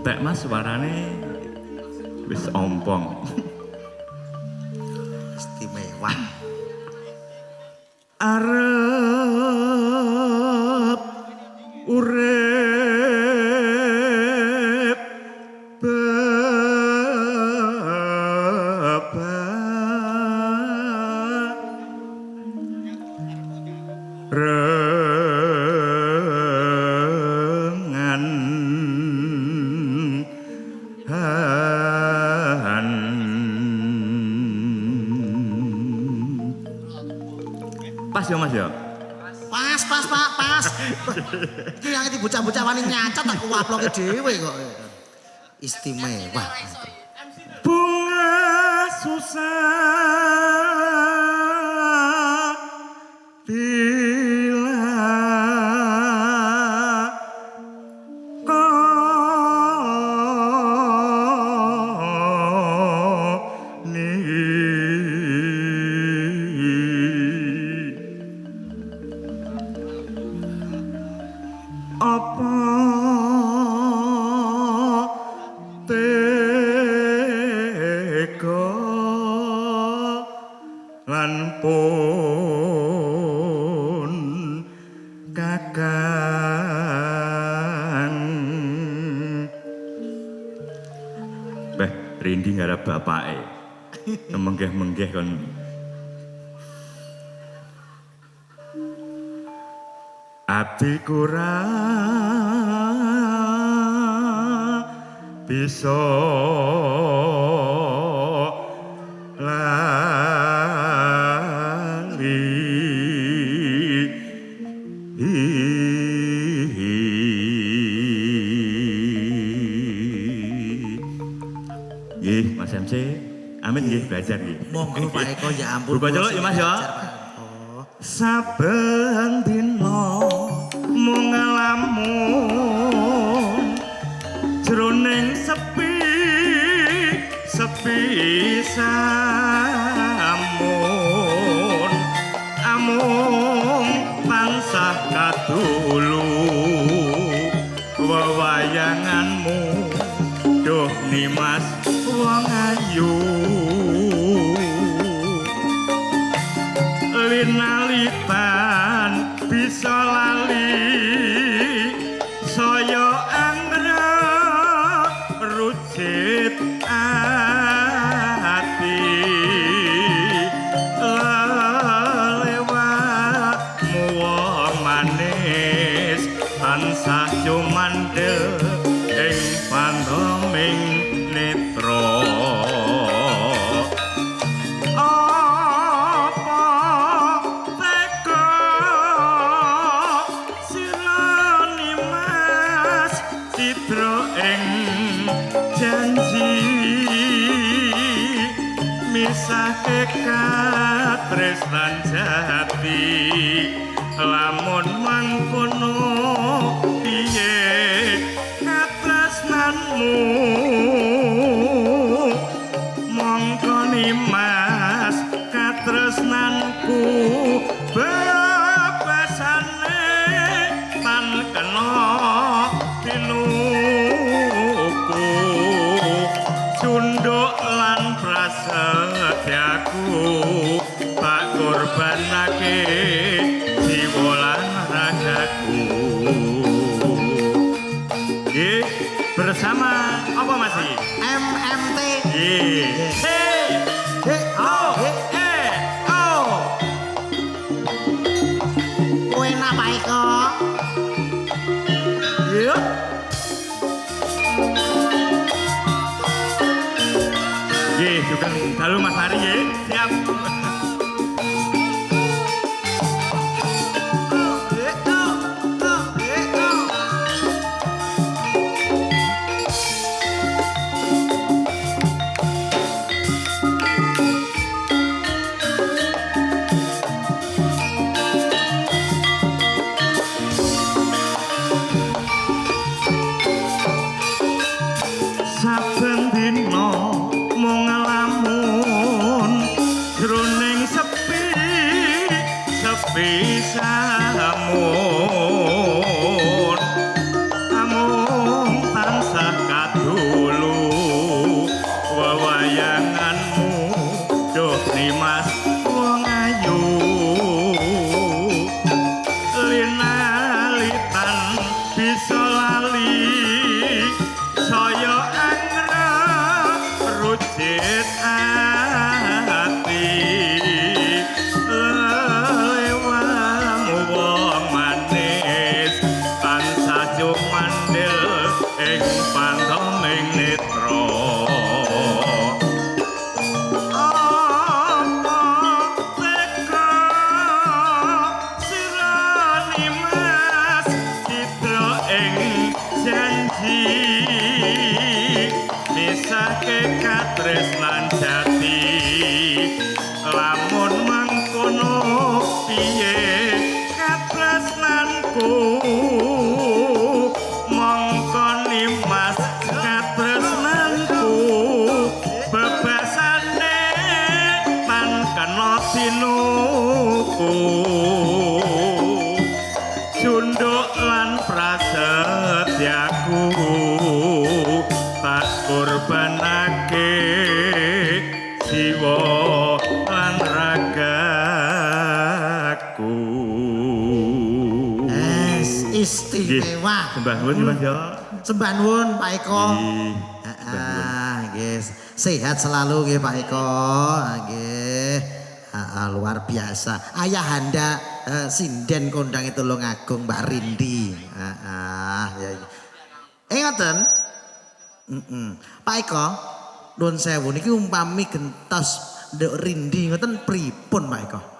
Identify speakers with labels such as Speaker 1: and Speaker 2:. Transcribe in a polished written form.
Speaker 1: Entek Mas suarane wis ompong.
Speaker 2: Istimewa.
Speaker 1: Arep urip bebarengan han. Pas ya Mas ya?
Speaker 2: Pas, pas, Pak, pas. Iki yang iki bocah-bocah wani nyacat tak kuwaploke dhewe kok. Istimewa.
Speaker 1: Bunga susah bila koni. Apa tega lan pun kakang. Beh, Rindi ngarep bapake. Menggeh-menggeh kon. Ati kurang bisa lali. Nggih, Mas MC. Amin nggih belajar nggih.
Speaker 2: Monggo Pak Eko, ya ampun.
Speaker 1: Buka celuk ya Mas ya.
Speaker 2: Belajar, Pak Eko.
Speaker 1: Saben dina mung nglamun jroning sepi sepi samun, amung tansah kadulu wewayanganmu duh Nimas wong ayu. Linalitan bisa lali saya anggra rucit ati lelewatmu wong manis tansah jumandel ing pandoming netra. Apa tega sira Nimas cidra ing janji misahke katresnan jati lamun mangkono piye katresnanmu mongko Nimas katresnanku bebasane tan kena tinuku cunduk lan prasetyaku tak korbanake jiwa lan ragaku. Nggih, bersama apa Mas iki?
Speaker 2: MMT.
Speaker 1: Nggih. Hey,
Speaker 2: He,
Speaker 1: oh,
Speaker 2: he.
Speaker 1: eh, oh.
Speaker 2: Enak Pak Eko.
Speaker 1: Yuk. Nggih, sugeng dalu Mas Ari nggih. Siap.
Speaker 2: He, oh, oh, he, oh.
Speaker 1: Saben dina mung nglamun jroning sepi sepi samun, amung tansah
Speaker 2: Istimewa.
Speaker 1: Nggih. Sembah nuwun Mas ya.
Speaker 2: Sembah nuwun, Pak Eko.
Speaker 1: Nggih. Sembah nuwun.
Speaker 2: Ah, nggih. Sehat selalu nggih, Pak Eko. Ah, nggih. Ah, ah, luar biasa. Ayahanda sinden kondang itu Tulungagung, Mbak Rindi. Ah, ah, ya. Eh, ngoten. Pak Eko, nuwun sewu, niki umpami gentos Nduk Rindi ngoten pripun, Pak Eko?